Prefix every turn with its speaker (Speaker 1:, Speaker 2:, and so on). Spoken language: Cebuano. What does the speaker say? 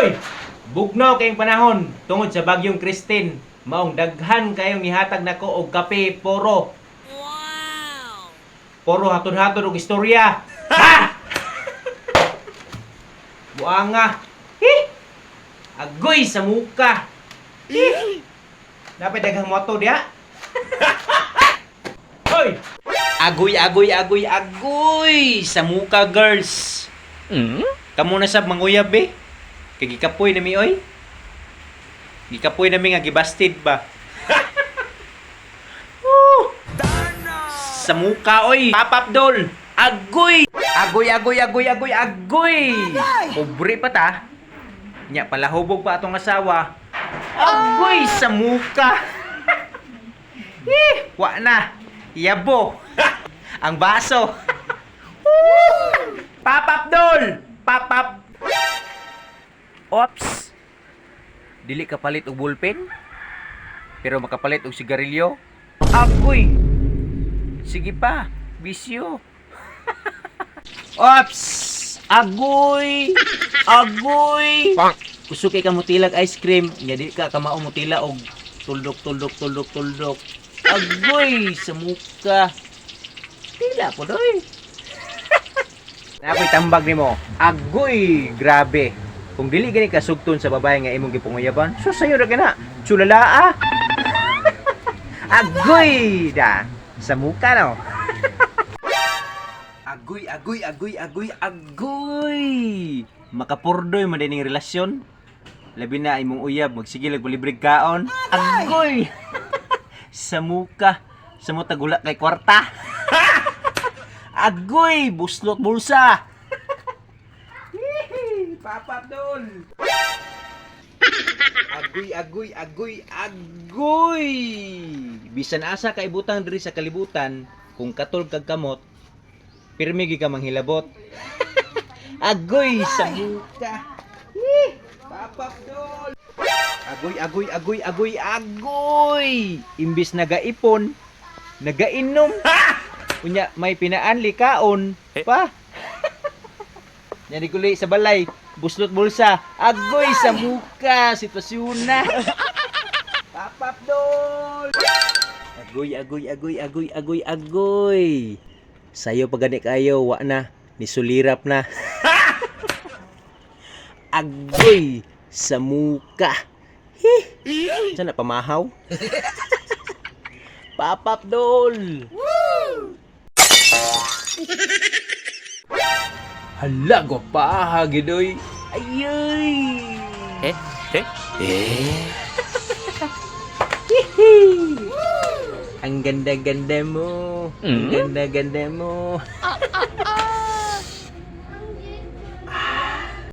Speaker 1: Hoy! Bugnaw kayong panahon tungod sa bagyong Kristine. Maong daghan kayong nihatag nako og kape poro.
Speaker 2: Wow!
Speaker 1: Poro hatod-hatod og istorya. Ha! Buanga. Hi! Agoy sa muka. Hi! Dapat daghang moto diha. Hoy! Agoy, agoy, agoy, agoy! Sa muka, girls. Kamo na sab manguyab eh. Kay gikapoy na mi oy. Gikapoy na mi nga gibasted ba. Woo! Sa muka oy. Pop up dol. Agoy! Agoy, agoy, agoy, agoy, agoy! Pobre pa ta. Nya palahubog pa atong asawa. Agoy sa muka. Eh, wa na. Yabo. Ang baso. Woo! Pop up dol. Pop up. Ops. Dili ka palit og ballpen? Pero makapalit og sigarilyo? Agoy. Sige pa, bisyo. Ops! Agoy! Agoy! Kusog kay ka mutilag ice cream, nya di ka kamao mutila og tuldok tuldok tuldok tuldok. Agoy sa muka. Tila po doy. Ako'y tambag nimo. Agoy, grabe. Kung dili gani ka sugton sa babae nga imong gipanguyaban, so sayo ra gana. Tsulalaa. Agoy da. Sa muka no. Agoy, agoy, agoy, agoy, agoy. Makapurdoy man din ning relasyon. Labi na imong uyab magsige lag libre kaon. Agoy. Sa muka, sa mo tagula kay kwarta. Agoy, buslot bulsa. Papa dol. Agoy, agoy, agoy, agoy. Bisan asa ka ibutang diri sa kalibutan, kung katol kag kamot, pirmi gyud ka manghilabot. Agoy sa muka. Papa dol. Agoy, agoy, agoy, agoy, agoy. Imbis nagaipon, nagainom. Unya may pinaanli kaon pa. Nyari kuli sa balay, buslot bulsa. Agoy sa muka, sitwasyon na. Papap dol. Agoy, agoy, agoy, agoy, agoy, agoy. Sayo pa gani kayo, wa na. Nisulirap na. Agoy sa muka. Hi. Sana pamahaw? Papap dol. Hala, gwapaha, gidoy. Ayoy!
Speaker 2: Eh? Eh?
Speaker 1: Eh? Hihi! Ang ganda-ganda mo. Ang ganda-ganda mo.